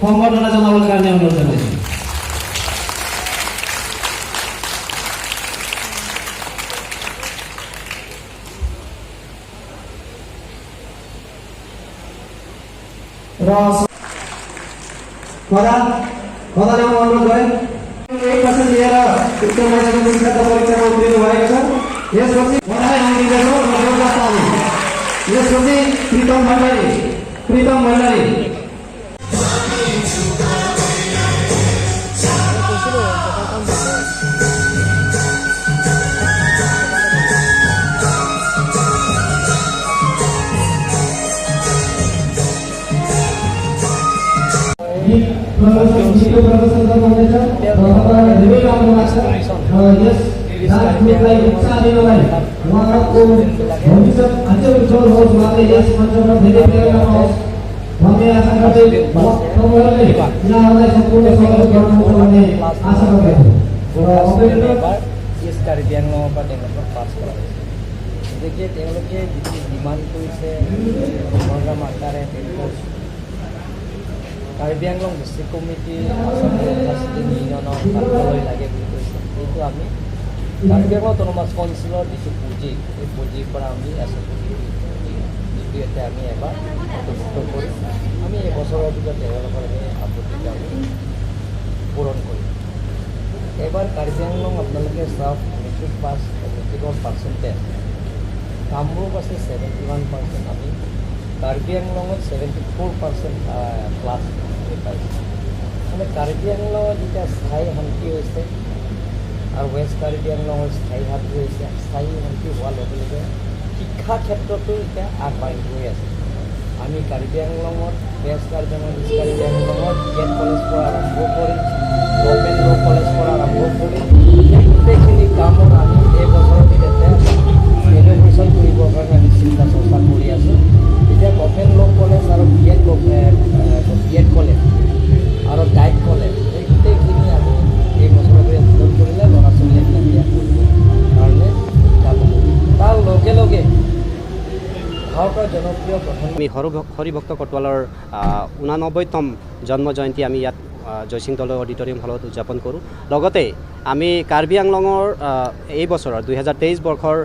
সম্বৰ্ধনা জনাবৰ কাৰণে অনুৰোধ জনাইছোঁ। र कदा कदा ल्याउन अनुरोध गरेँ। 8% लिएर उच्च माध्यमिक शिक्षा परीक्षामा उत्तीर्ण भएको छ। यसपछि बधाई हामी दिँदैछौँ र जोरदार ताली। यसपछि प्रितम भण्डारी, प्रितम भण्डारी। गीत प्रदर्शन, गीतको प्रदर्शन गर्नुहुनेछ र तपाईँलाई धेरै राम्रो लाग्छ र यस डान्स ग्रुपलाई उत्साह दिनलाई, उहाँहरूको भविष्य अझै उज्जवल होस्, उहाँले यस मञ्चमा धेरै प्रेरणा पाओस् भन्ने आशा गर्दै तपाईँहरूले यहाँहरूलाई सम्पूर्ण सहयोग गर्नुहुन्छ भन्ने आशा गर्दछु र अपरेटर। এবাৰ ইষ্ট কাৰ্বি আংলঙৰ পৰা তেওঁলোকক পাছ কৰা হৈছে। গতিকে তেওঁলোকে যিটো ডিমাণ্ড কৰিছে প্ৰগ্ৰাম আকাৰে, তেওঁলোকৰ Karbi Anglong district committee, Assam Gorkha student ইউনিয়নৰ কাৰ্যালয় লাগে বুলি কৈছে। সেইটো আমি কাৰ্বি আংলং অট'নমাছ কাউন্সিলৰ যিটো পুঁজি, সেই পুঁজিৰ পৰা আমি এছ জৰিয়তে আমি এবাৰ অন্তৰ্ভুক্ত কৰি আমি এবছৰৰ ভিতৰত তেওঁলোকৰ সেই আপত্তিটো আমি পূৰণ কৰিম। এইবাৰ কাৰ্বি আংলং আপোনালোকে চাওক, মেট্ৰিক পাছ, মেট্ৰিকৰ পাৰ্চেণ্টেজ কামৰূপ আছে 71%। আমি কাৰ্বি আংলঙত 74% প্লাছ আমি পাইছোঁ। মানে কাৰ্বি আংলঙত যেতিয়া স্থায়ী শান্তি হৈছে আৰু ৱেষ্ট কাৰ্বি আংলঙৰ স্থায়ী শান্তি হৈছে, স্থায়ী শান্তি হোৱাৰ লগে লগে শিক্ষা ক্ষেত্ৰতো এতিয়া আগবাঢ়ি গৈ আছে। আমি কাৰ্বি আংলঙত, ৱেষ্ট কাৰ্বি আংলং, ইষ্ট কাৰ্বি আংলঙত বি এড কলেজ পৰা আৰম্ভ কৰি, গভৰ্ণমেণ্ট ল' কলেজ পৰা আৰম্ভ কৰি, এই গোটেইখিনি কামত আমি এই বছৰৰ ভিতৰতে ইন'গ্ৰেশ্যন কৰিবৰ কাৰণে আমি চিন্তা চৰ্চা কৰি আছোঁ। এতিয়া গভৰ্ণমেণ্ট ল' কলেজ আৰু বি এড কলেজ আৰু ডাইট কলেজ, এই গোটেইখিনি আমি এই বছৰৰ ভিতৰত উদ্বোধন কৰিলে ল'ৰা ছোৱালীবিলাক ইয়াত পঢ়িবৰ কাৰণে সুবিধা পাব। তাৰ লগে লগে ভাৰতৰ জনপ্ৰিয় প্ৰধান আমি হৰিভক্ত কটোৱালৰ 89তম জন্ম জয়ন্তী আমি ইয়াত জয়সিং দলৈ অডিটৰিয়াম হলত উদযাপন কৰোঁ। লগতে আমি কাৰ্বি আংলঙৰ এই বছৰৰ 2023 বৰ্ষৰ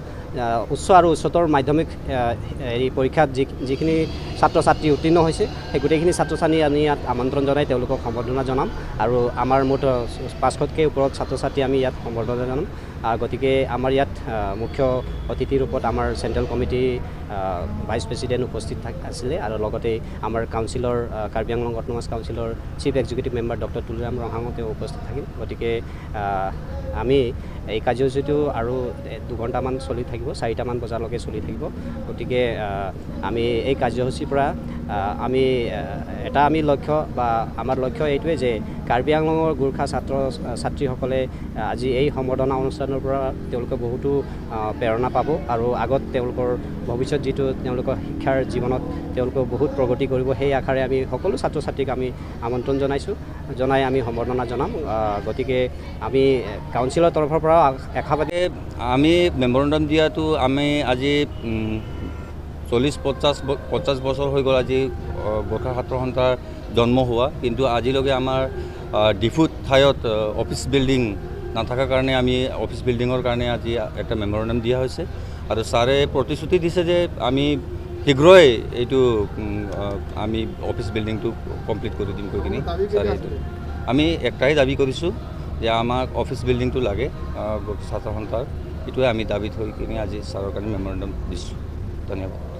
উচ্চ আৰু উচ্চতৰ মাধ্যমিক হেৰি পৰীক্ষাত যিখিনি ছাত্ৰ ছাত্ৰী উত্তীৰ্ণ হৈছে, সেই গোটেইখিনি ছাত্ৰ ছাত্ৰী আমি ইয়াত আমন্ত্ৰণ জনাই তেওঁলোকক সম্বৰ্ধনা জনাম আৰু আমাৰ মুঠ 500তকৈ ওপৰত ছাত্ৰ ছাত্ৰী আমি ইয়াত সম্বৰ্ধনা জনাম। গতিকে আমাৰ ইয়াত মুখ্য অতিথিৰ ৰূপত আমাৰ চেণ্ট্ৰেল কমিটি ভাইচ প্ৰেচিডেণ্ট উপস্থিত আছিলে আৰু লগতে আমাৰ কাউন্সিলৰ, কাৰ্বি আংলং অট'নমাছ কাউন্সিলৰ chief executive member doctor Tuliram ৰংহাঙো তেওঁ উপস্থিত থাকিল। গতিকে আমি এই কাৰ্যসূচীটো আৰু 2 ঘণ্টামান চলি থাকিব, 4টামান বজালৈকে চলি থাকিব। গতিকে আমি এই কাৰ্যসূচীৰ পৰা আমি এটা আমি লক্ষ্য বা আমাৰ লক্ষ্য এইটোৱে যে কাৰ্বি আংলঙৰ গোৰ্খা ছাত্ৰ ছাত্ৰীসকলে আজি এই সম্বৰ্ধনা অনুষ্ঠানৰ পৰা তেওঁলোকে বহুতো প্ৰেৰণা পাব আৰু আগত তেওঁলোকৰ ভৱিষ্যত যিটো তেওঁলোকৰ শিক্ষাৰ জীৱনত তেওঁলোকে বহুত প্ৰগতি কৰিব, সেই আশাৰে আমি সকলো ছাত্ৰ ছাত্ৰীক আমি আমন্ত্ৰণ জনাইছোঁ, জনাই আমি সম্বৰ্ধনা জনাম। গতিকে আমি কাউন্সিলৰ তৰফৰ পৰা আশাবাদী। আমি মেমৰেণ্ডাম দিয়াটো আমি আজি 40 50 বছৰ হৈ গ'ল আজি গোৰ্খা ছাত্ৰ সন্থাৰ জন্ম হোৱা। কিন্তু আজিলৈকে আমাৰ ডিফুত ঠাইত অফিচ বিল্ডিং নাথাকাৰ কাৰণে আমি অফিচ বিল্ডিঙৰ কাৰণে আজি এটা মেমৰেণ্ডাম দিয়া হৈছে আৰু ছাৰে প্ৰতিশ্ৰুতি দিছে যে আমি শীঘ্ৰই এইটো আমি অফিচ বিল্ডিংটো কমপ্লিট কৰি দিম কৈ কিনি। ছাৰে এইটো আমি একটাই দাবী কৰিছোঁ যে আমাক অফিচ বিল্ডিংটো লাগে ছাত্ৰ সন্থাৰ। এইটোৱে আমি দাবী থৈ কিনি আজি ছাৰৰ কাৰণে মেমৰেণ্ডাম দিছোঁ। ধন্যবাদ।